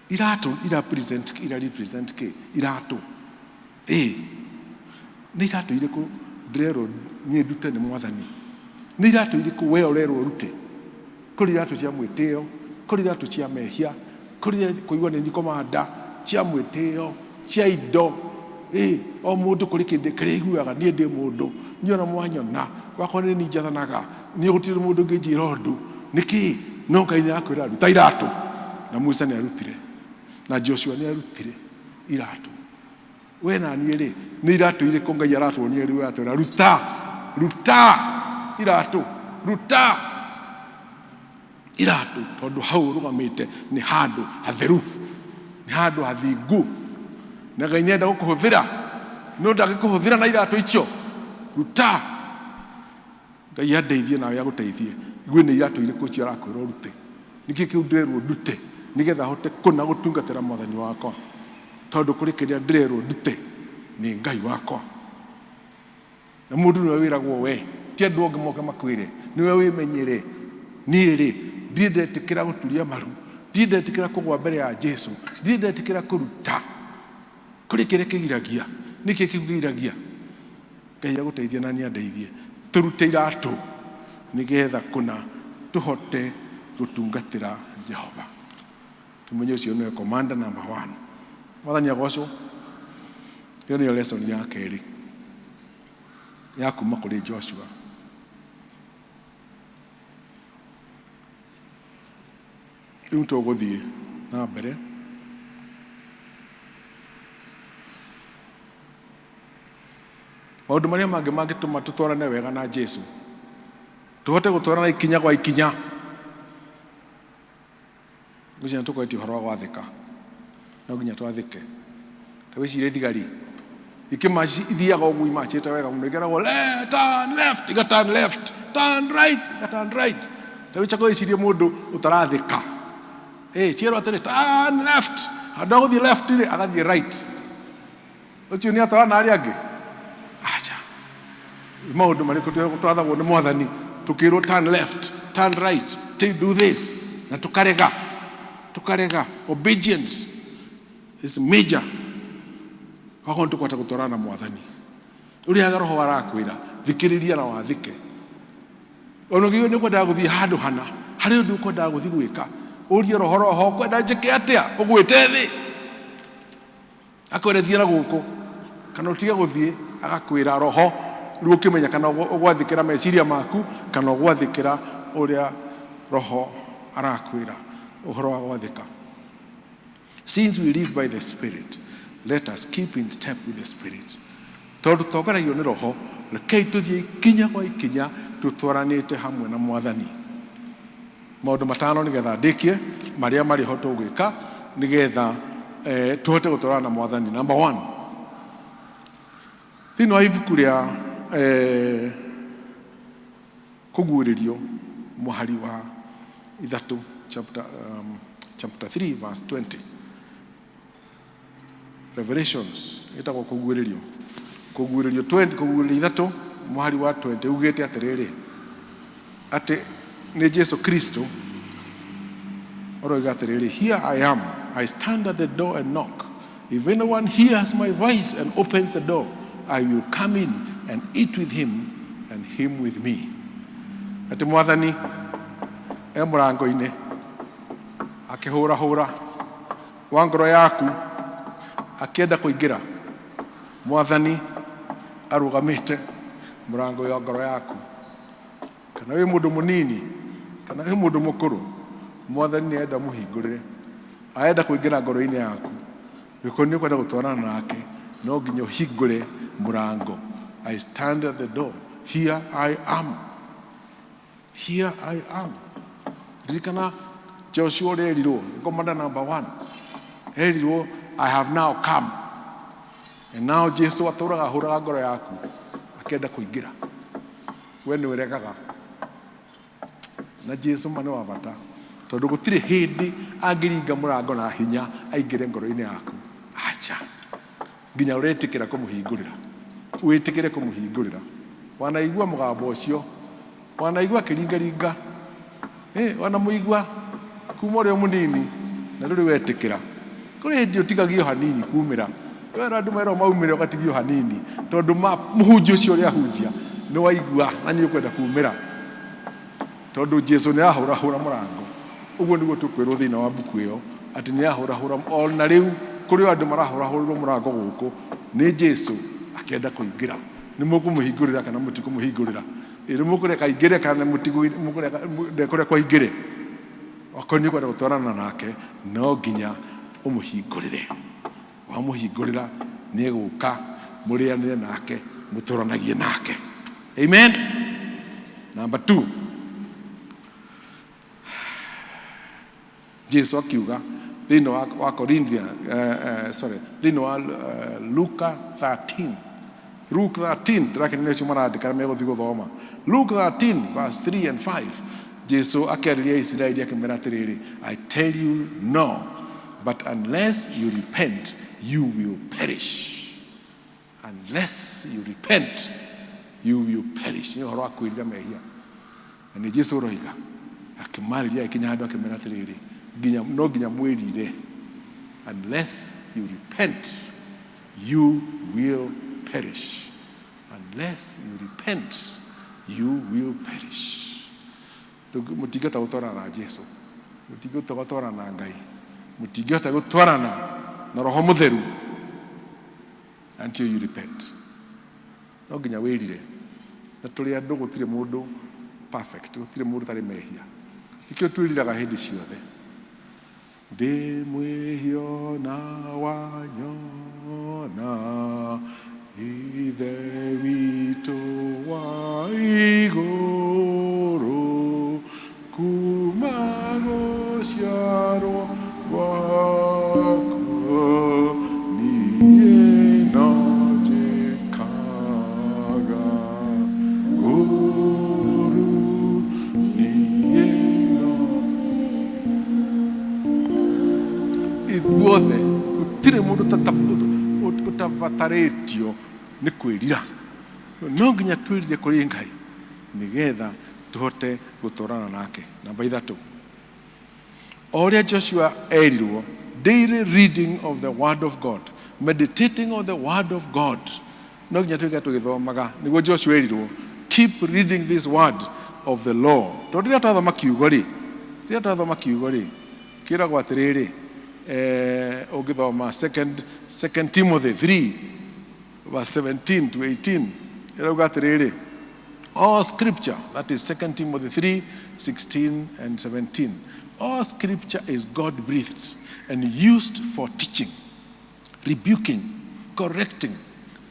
Iratũ ira present, ira represent kĩ? Iratũ. Ĩ, nĩ iratũ irĩkũ ndĩrerwo niĩ ndute nĩ Mwathani? Nĩ iratũ irĩkũ we ũrerwo ũrute? Kũrĩ iratũ cia mwĩtĩo, kũrĩ iratũ cia mehia, kũrĩ kũigua nĩ commander, cia mwĩtĩo, cia indo. Ĩ, o mũndũ kũrĩ kĩndũ kĩrĩa aiguaga, niĩ ndĩ mũndũ, niĩ ona mwanyona, wakwa nĩ niĩ njathanaga, niĩ gũtirĩ mũndũ ũngĩnjĩra ũndũ. Nĩkĩ? No Ngai nĩ arakwĩra ruta iratũ. Na Musa nĩ arutire, na Joshua nĩ arutire iratũ. We na niĩ rĩ, nĩ iratũ irĩkũ Ngai aratuonia rĩu aratwĩra ruta, ruta iratũ, ruta iratũ, tondũ hau ũrũgamĩte nĩ handũ hatheru, nĩ handũ hathingu, na Ngai nĩenda gũkũhũthĩra, no ndangĩkũhũthĩra na iratũ icio. Ruta. Ngai andeithie nawe agũteithie. Igue nĩ iratũ irĩkũ icio arakwĩra ũrute. Nĩkĩ kĩu ndĩrerwo ndute nĩgetha hote kũna gũtungatĩra Mwathani wakwa, tondũ kũrĩ kĩrĩa ndĩrerwo ndute nĩ Ngai wakwa. Na mũndũ nĩwe wĩragwo we, ti andũ angĩ moke makwĩre, nĩwe wĩmenyere. Niĩ rĩ, ndirĩ ndetĩkĩra gũturia maru, ndirĩ ndetĩkĩra kũgwa mbere ya Jesu, ndirĩ ndetĩkĩra kũruta. Kũrĩ kĩrĩa kĩgiragia. Nĩkĩ kĩu kĩgiragia? Ngai agũteithie na niĩ andeithie tũrute iratũ nĩgetha kũna tũhote gũtungatĩra Jehova. Tũmenye ũcio nĩwe commander number one. Mwathani agocwo. Ĩyo nĩyo lesson ya kerĩ ya kuma kũrĩ Joshua. Rĩu tũgũthiĩ na mbere. Maũndũ marĩa mangĩ mangĩtũma tũtwarane wega na Jesu, tũhote gũtwarana ikinya gwa ikinya. Ngwĩciria tũkoretie ũhoro wa gwathĩka, no nginya twathĩke. Ta wĩcirie thigari ikĩmaci ithiaga ũguo imacĩte wega mũno, ikeragwo turn left, iga turn left, turn right, iga turn right. Ta wĩcoke wĩcirie mũndũ ũtarathĩka, cierwo atĩrĩ turn left, handũ ha gũthiĩ left rĩ agathiĩ right. Ũcio nĩ atwarana na arĩa angĩ? Aca. Maũndũ marĩkũ twathagwo nĩ Mwathani tũkĩrwo turn left, turn right, to do this, na tũkarega, tũkarega. Obedience is major. Wakorwo nĩ tũkwenda gũtwarana na Mwathani, ũrĩa Roho arakwĩra thikĩrĩria na wathĩke. Ona ũngĩigua nĩ ũkwendaga gũthiĩ handũ hana, harĩ ũndũ ũkwendaga gũthiĩ gwĩka, ũrie Roho, Roho ũkwenda njĩke atĩa? Ũgwĩte thĩ akwĩre thiĩ na gũkũ, kana ũtige gũthiĩ, agakwĩra Roho. Rĩu ũkĩmenya kana ũgwathĩkĩra meciria maku kana ũgwathĩkĩra ũrĩa Roho arakwĩra ũhoro wa gwathĩka. Since we live by the Spirit, let us keep in step with the Spirit. Tondũ tũtongoragio nĩ Roho, rekei tũthiĩ ikinya kwa ikinya tũtwaranĩte hamwe na Mwathani. Maũndũ matano nĩgetha ndĩkie marĩa marĩ ho tũgwĩka nĩgetha tũhote gũtwarana na Mwathani. Number one, thĩinĩ wa ibuku rĩa Kũguũrĩrio mũhari wa ithatũ, chapter 3 verse 20, Revelations ĩtagwo Kũguũrĩrio, Kũguũrĩrio 20, Kũguũrĩrio ithatũ mũhari wa 20 ugĩte atĩrĩrĩ, atĩ nĩ Jesu Kristo ũroiga atĩrĩrĩ, here I am, I stand at the door and knock. If anyone hears my voice and opens the door, I will come in and eat with him and him with me. Atĩ Mwathani e mũrango-inĩ akĩhũrahũra wa ngoro yaku akĩenda kũingĩra. Mwathani arũgamĩte mũrango wa ngoro yaku. Kana wĩ mũndũ mũnini, kana wĩ mũndũ mũkũrũ, Mwathani nĩ arenda mũhingũrĩre. Arenda kũingĩra ngoro-inĩ yaku. Gĩkorwo nĩ ũkwenda gũtwarana nake, no nginya ũhingũre mũrango. I stand at the door. Here I am. Here I am. Ririkana Joshua ũrĩa erirwo, commander number one. Erirwo, I have now come. And now Jesu atũraga ahũraga ngoro yaku akĩenda kũingĩra. We nĩ ũregaga. Na Jesu ma nĩ wa bata tondũ gũtirĩ hĩndĩ angĩringa mũrango na hinya aingĩre ngoro-inĩ yaku. Aca. Nginya ũretĩkĩra kũmũhingũrĩra. Wĩtĩkĩre kũmũhingũrĩra. Wanaigua mũgambo ũcio. Wanaigua akĩringaringa. Eh, wanamũigua kuma ũrĩ o mũnini na ndũrĩ wetĩkĩra. Kũrĩ hĩndĩ ũtigagio hanini kumĩra. Wera andũ merwo maumĩre ũgatigio hanini tondũ mũhunjia ũcio ũrĩa ahunjia nĩ waigua na nĩ ũkwenda kumĩra. Tondũ Jesu nĩ ahũrahũra mũrango. Ũguo nĩguo tũkwĩrwo thĩinĩ wa mbuku ĩyo atĩ nĩ ahũrahũra ona rĩu kũrĩ o andũ marahũrahũrĩrwo mũrango gũkũ nĩ Jesu akĩenda kũingĩra. Nĩ mũkũmũhingũrĩra kana mũtikũmũhingũrĩra? Ĩ nĩ mũkũreka aingĩre kana ndekũrekwo aingĩre? Okorwo nĩ ũkwenda gũtwarana nake no nginya ũmũhingũrĩre. Wamũhingũrĩra nĩ egũka mũrĩanĩre nake mũtũranagie nake. Amen. Number 2, Jesu akiuga thĩinĩ wa Korinthia, sorry, thĩinĩ wa Luka 13, Luke 13, ndĩrakena nĩ acio marandĩka na megũthiĩ gũthoma. Luke 13 verse 3 and 5, Jesu akĩarĩria Isiraeli akĩmera atĩrĩrĩ, I tell you no, but unless you repent you will perish. Unless you repent you will perish. Nĩ ũhoro wa kwĩrira mehia. Na nĩ Jesu ũroiga akĩmarĩria agĩkinya handũ akĩmera atĩrĩrĩ, nginya no nginya mwĩrire. Unless you repent you will perish. Unless you repent you will perish. Mũtingĩhota gũtwarana na Jesu, mũtingĩhota gũtwarana na Ngai, mũtingĩhota gũtwarana na Roho Mũtheru until you repent. No nginya wĩrire. Na tũrĩ andũ gũtirĩ mũndũ perfect, gũtirĩ mũndũ ũtarĩ mehia. Nĩkĩo twĩriraga hĩndĩ ciothe. Ndĩ mwĩhia na wanyona Ithe witũ wa igũrũ kuma gũciarwo gwakwa niĩ no njĩkaga ũru niĩ no ithuothe gũtirĩ mũndũ ũtabatarĩtio nĩ kwĩrira. No nginya twĩrire kũrĩ Ngai nĩgetha tũhote gũtwarana nake. Namba ithatũ, o ũrĩa Joshua erirwo, daily reading of the word of God, meditating on the word of God. No nginya twĩke tũgĩthomaga nĩguo Joshua erirwo, keep reading this word of the law. Tondũ rĩrĩa twathoma kiugo rĩ, rĩrĩa twathoma kiugo rĩ, kĩragwo atĩrĩrĩ, ũngĩthoma second Timothy 3 verse 17 to 18, ĩrauga atĩrĩrĩ, all scripture, that is 2 Timothy 3 16 and 17, all scripture is God breathed and used for teaching, rebuking, correcting,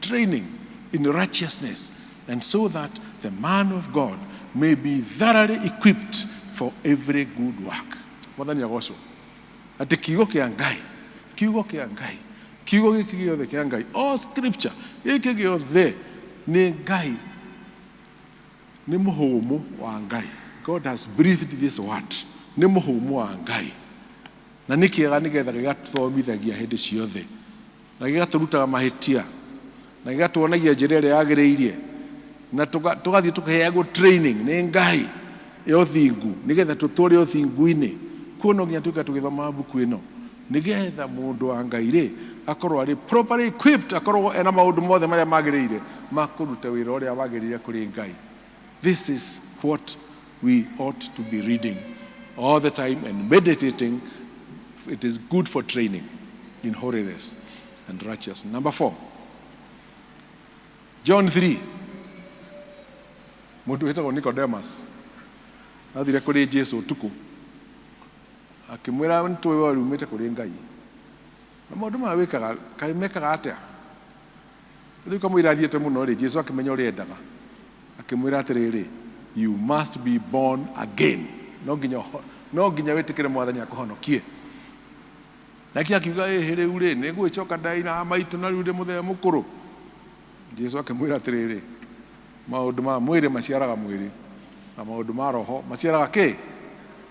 training in righteousness, and so that the man of God may be thoroughly equipped for every good work. Mwathani agocwo. Atĩ kiugo kĩa Ngai, kiugo kĩa Ngai, kiugo gĩkĩ gĩothe kĩa Ngai, all scripture gĩkĩ gĩothe nĩ Ngai, nĩ mũhũmũ wa Ngai. God has breathed this word. Nĩ mũhũmũ wa Ngai. Na nĩ kĩega nĩgetha gĩgatũthomithagia hĩndĩ ciothe na gĩgatũrutaga mahĩtia na gĩgatuonagia njĩra ĩrĩa yagĩrĩirie na tũgathiĩ tũkĩheagwo training nĩ Ngai ya ũthingu nĩgetha tũtũre ũthingu-inĩ. Kuo no nginya tuĩke tũgĩthoma mbuku ĩno nĩgetha mũndũ wa Ngai rĩ akorwo arĩ properly equipped, akorwo ena maũndũ mothe marĩa magĩrĩire ma kũruta wĩra ũrĩa wagĩrĩire kũrĩ Ngai. This is what we ought to be reading all the time and meditating. It is good for training in holiness and righteousness. Number 4, John 3. Mũndũ wĩtagwo Nicodemus athire kũrĩ Jesu ũtukũ. Akĩmwĩra nĩ tũĩ we umĩte kũrĩ Ngai. Na maũndũ maya wĩkaga, kaĩ mekaga atĩa? Rĩu kamũira athiĩte mũno rĩ, Jesu akĩmenya ũrĩa endaga. Akĩmwĩra atĩrĩrĩ, you must be born again. No nginya no nginya wĩtĩkĩre Mwathani akũhonokie. Nake akiuga, ĩhĩ rĩu rĩ, nĩ ngũgĩcoka ndaina maitũ na rĩu ndĩ mũthee mũkũrũ. Jesu akĩmwĩra atĩrĩrĩ, maũndũ ma mwĩrĩ maciaraga mwĩrĩ, na maũndũ ma roho maciaraga kĩ?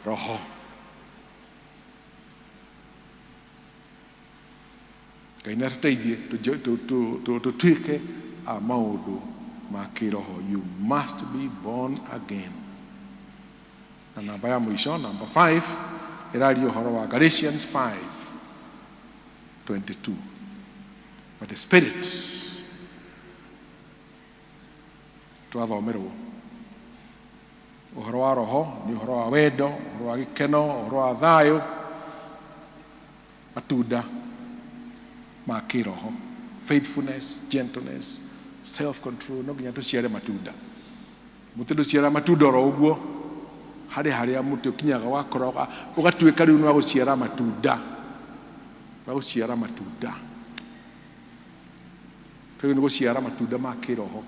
Roho. Ngai nĩ atũteithie tũtuĩke a maũndũ ma kĩroho. You must be born again. Na namba ya mũico, namba 5, ĩraria ũhoro wa Galatians 5:22. But the Spirit, twathomerwo ũhoro wa roho nĩ ũhoro wa wendo, ũhoro wa gĩkeno, ũhoro wa thayũ, matunda ma kĩroho, faithfulness, gentleness, self control. No nginya tũciare matunda. Mũtĩ ndũciaraga matunda oro ũguo. Harĩ harĩa mũtĩ ũkinyaga wakũra ũgatuĩka rĩu nĩ wa gũciara matunda, wa gũciara matunda. Rĩu nĩ gũciara matunda ma kĩroho.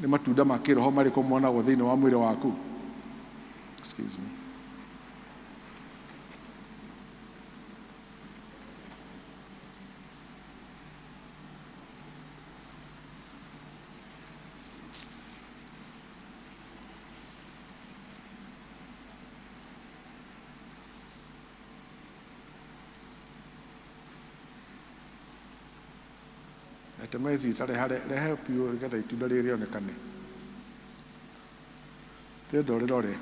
Nĩ matunda ma kĩroho marĩkũ monagwo thĩinĩ wa mwĩrĩ waku? Excuse me. Reke mezi itareha rehe biũ nĩgetha itunda rĩrĩ rĩonekane. Ndĩrenda ũrĩrore.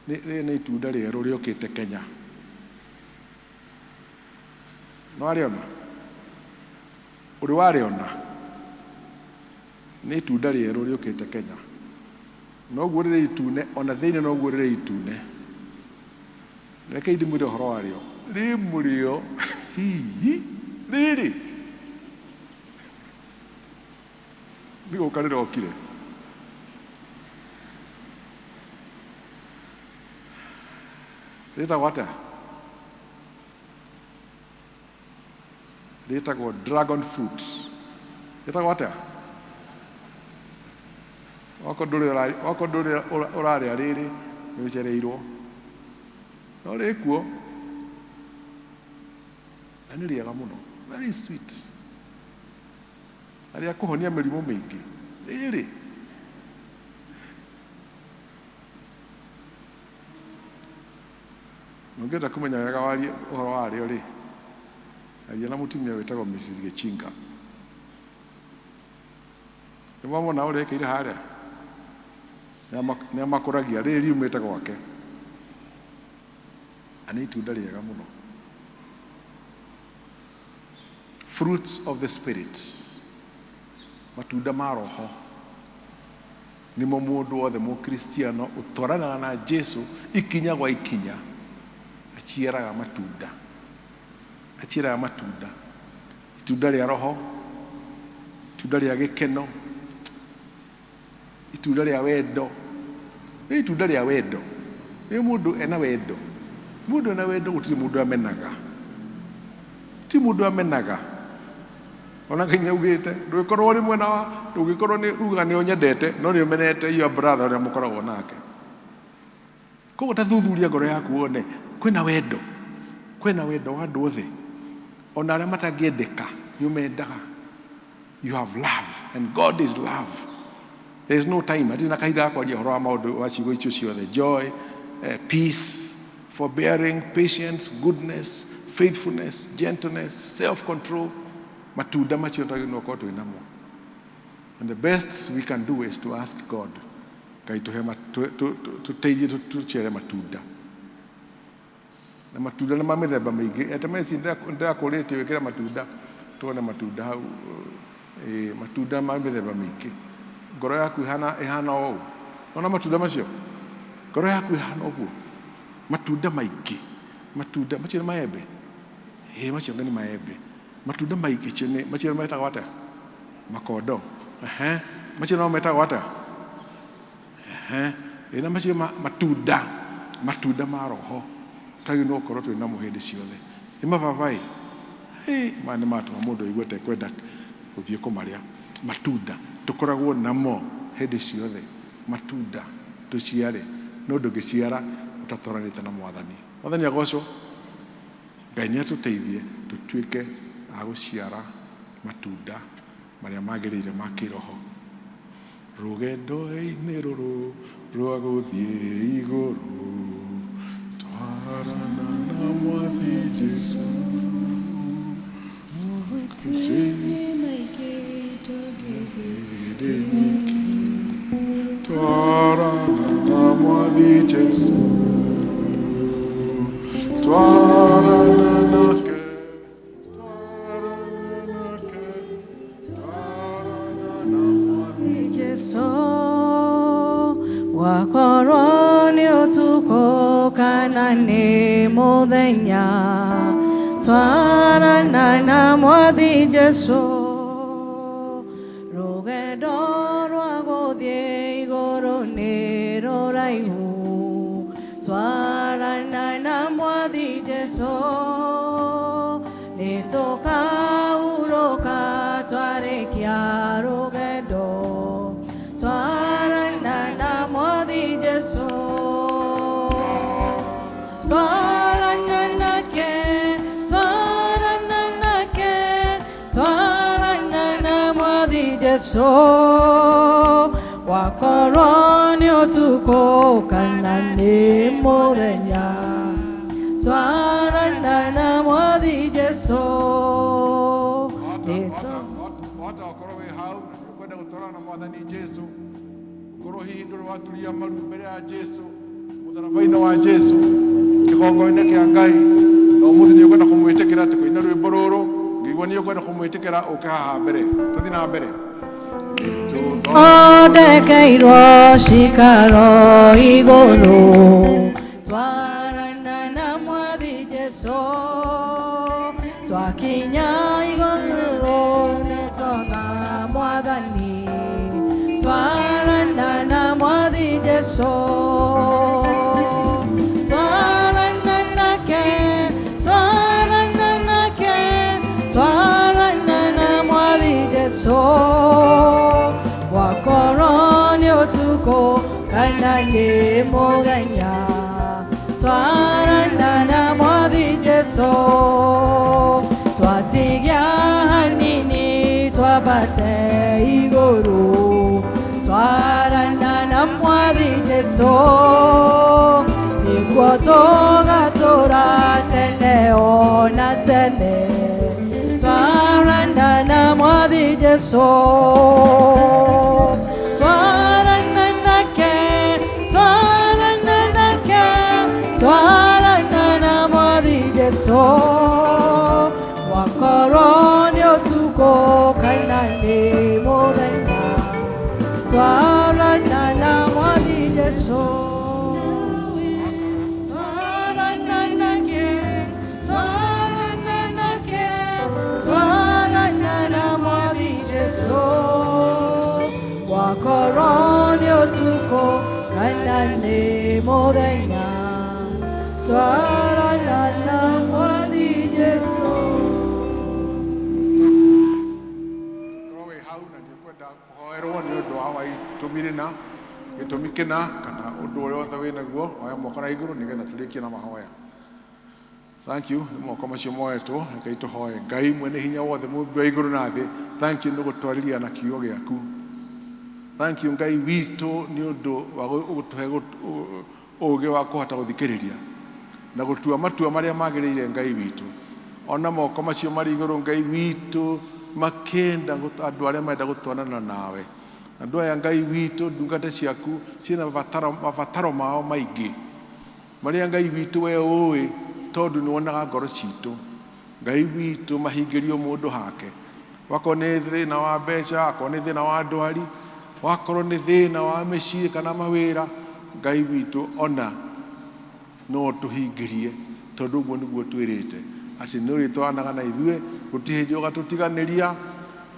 Rĩrĩ nĩ itunda rĩerũ rĩũkĩte Kenya. Nĩwarĩona? Ũrĩ warĩona? Nĩ itunda rĩerũ rĩũkĩte Kenya. Noguo rĩrĩ itune, ona thĩinĩ noguo rĩrĩ itune. Rekei ndĩmwĩre ũhoro warĩo. Rĩ mũrĩo hihi rĩrĩ nĩ gũka rĩrokire. Rĩtagwo atĩa? Rĩtagwo dragon fruit. Rĩtagwo atĩa? Okorwo ndũrĩ okorwo ndũrĩ ũrarĩa rĩrĩ, nĩ ũcereirwo. No rĩkuo na nĩ rĩega mũno, very sweet, na rĩa kũhonia mĩrimũ mĩingĩ rĩrĩ. Ũngĩenda kũmenya wega warie ũhoro warĩo rĩ, aria na mũtumia wĩtagwo Mrs. Gĩchinga. Nĩ mwamona ũrĩa ekĩire harĩa? Nĩ amakũragia, rĩrĩ riumĩte gwake. Na nĩ itunda rĩega mũno. Fruits of the Spirit, matunda ma roho. Nĩmo mũndũ wothe Mũkristiano ũtwaranaga na Jesu ikinya gwa ikinya aciaraga matunda. Aciaraga matunda. Itunda rĩa roho, itunda rĩa gĩkeno, itunda rĩa wendo. Nĩ itunda rĩa wendo. Nĩ mũndũ ena wendo. Mũndũ ena wendo gũtirĩ mũndũ amenaga. Gũtirĩ mũndũ amenaga. Ona Ngai nĩ augĩte ndũgĩkorwo ũrĩ mwena wa ndũngĩkorwo nĩ uga nĩ ũnyendete no nĩ ũmenete your brother ũrĩa mũkoragwo nake. Koguo ta thuthuria ngoro yaku wone kwĩna wendo, kwĩna wendo wa andũ othe, ona arĩa matangĩendeka nĩ ũmendaga. You have love and God is love. There is no time, hatirĩ na kahinda ga kwaria ũhoro wa maũndũ wa ciugo icio ciothe. Joy, peace, forbearing, patience, goodness, faithfulness, gentleness, self-control, matunda macio twagĩrĩirwo gũkorwo twĩ namo. And the best we can do is to ask God, Ngai tũhe tũteithie tũciare matunda. Na matunda nĩ ma mĩthemba mĩingĩ. Eta meci ndĩrakũrĩtie wĩkĩre matunda tuone matunda hau. Ĩĩ, matunda ma mĩthemba mĩingĩ. Ngoro yaku ĩhana ĩhana ũũ. Ona matunda macio? Ngoro yaku ĩhana ũguo. Matunda maingĩ. Matunda macio nĩ maembe? Ĩĩ macio nĩ maembe. Matunda maingĩ macio metagwo atĩa? Makondo. Ehe. Macio no metagwo atĩa? Ehe. Ĩĩ na macio matunda, matunda ma roho. Twagĩrĩirwo nĩ gũkorwo twĩ namo hĩndĩ ciothe. Nĩ mababaĩ? Hĩ, maya nĩ matũma mũndũ aigue ta ekwenda gũthiĩ kũmarĩa. Matunda tũkoragwo namo hĩndĩ ciothe. Matunda tũciare, no ndũngĩciara ũtatwaranĩte na Mwathani. Mwathani agocwo. Ngai nĩ atũteithie tũtuĩke a gũciara matunda marĩa magĩrĩire ma kĩroho. Rũgendo-inĩ rũrũ rwa gũthiĩ igũrũ, twarana na Mwathi Jesu. Mogwati-inĩ maingĩ ndũngĩthiĩ Ndĩ wiki, twarana na Mwathi Jesu. Twarana nake, twarana nake, twarana na Mwathi. Jesu wakorwo nĩ ũtukũ kana nĩ mũthenya, twarana na Mwathi Jesu. Rũgendo rwa gũthiĩ igũrũ nĩ rũraihu, twarana na Mwathi Jesu. Nĩ tũkahurũka twarĩkia rũgendo, twarana na Mwathi Jesu. Twarana nake, twarana nake, twarana na Mwathi Jesu. Wakorwo nĩ ũtukũ kana nĩ mũthenya, twarana na Mwathi Jesu. Wahota gũkorwo wĩ hau na nĩ ũkwenda gũtwarana na Mwathani Jesu, ũkorwo hihi ndũrĩ waturia maru mbere ya Jesu, mũtharaba-inĩ wa Jesu, kĩgongona-inĩ kĩa Ngai, na ũmũthĩ nĩ ũkwenda kũmwĩtĩkĩra. Tũkũina rwĩmbo rũrũ, ngĩigua nĩ ũkwenda kũmwĩtĩkĩra, ũke haha mbere, tũthiĩ na mbere. Thondekeirwo cikaro igũrũ, twarana na Mwathi Jesu. Twakinya igũrũ nĩtwona Mwathani, twarana na Mwathi Jesu. Twarana nake, twarana nake, twarana na Mwathi Jesu. Wakorwo nĩ ũtukũ kana nĩ mũthenya, twarana na Mwathi Jesu. Twatigia hanini twambate igũrũ, twarana na Mwathi Jesu. Nĩguo tũgatũra tene ona tene, twarana na Mwathi Jesu. Twarana nake, twarana nake, twarana na Mwathi Jesu. Wakorwo nĩ ũtukũ kana nĩ mũthenya, twarana na Mwathi Jesu. Twarana nake, twarana nake, twarana na Mwathi Jesu. Wakorwo nĩ ũtukũ kana nĩ mũthenya, twarana na Mwathi Jesu. Korwo wĩ hau na nĩ ũkwenda kũhoerwo nĩ ũndũ wa itũmi rĩna, gĩtũmi kĩna, kana ũndũ ũrĩa wothe wĩ naguo, oya moko na igũrũ nĩgetha tũrĩkie na mahoya. Thank you nĩ moko macio moetwo. Rekei tũhoe. Ngai mwene hinya wothe, mũmbi wa igũrũ na thĩ, thank you nĩ gũtwarĩria na kiugo gĩaku. Thank you, Ngai witũ, nĩ ũndũ wa gũtũhe ũũgĩ wa kũhota gũthikĩrĩria na gũtua matua marĩa magĩrĩire. Ngai witũ, ona moko macio marĩ igũrũ, Ngai witũ, makĩenda andũ arĩa marenda gũtwarana nawe. Andũ aya, Ngai witũ, ndungata ciaku ciĩna mabataro mao maingĩ marĩa, Ngai witũ, we ũĩ tondũ nĩ wonaga ngoro citũ. Ngai witũ, mahingĩrio mũndũ hake, wakorwo nĩ thĩna wa mbeca, wakorwo nĩ thĩna wa ndwari, wakorwo nĩ thĩna wa mĩciĩ kana mawĩra, Ngai witũ, ona no tũhingĩrie, tondũ ũguo nĩguo twĩrĩte atĩ nĩ ũrĩtwaranaga na ithuĩ, gũtirĩ hĩndĩ ũgatũtiganĩria,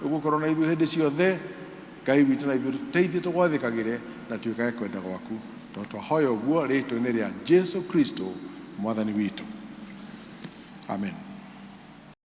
ũgũkorwo na ithuĩ hĩndĩ ciothe. Ngai witũ, na ithuĩ tũteithie tũgwathĩkagĩre na twĩkage kwenda gwaku, tondũ twahoya ũguo rĩtwa-inĩ rĩa Jesu Kristo. Mwathani witũ. Amen.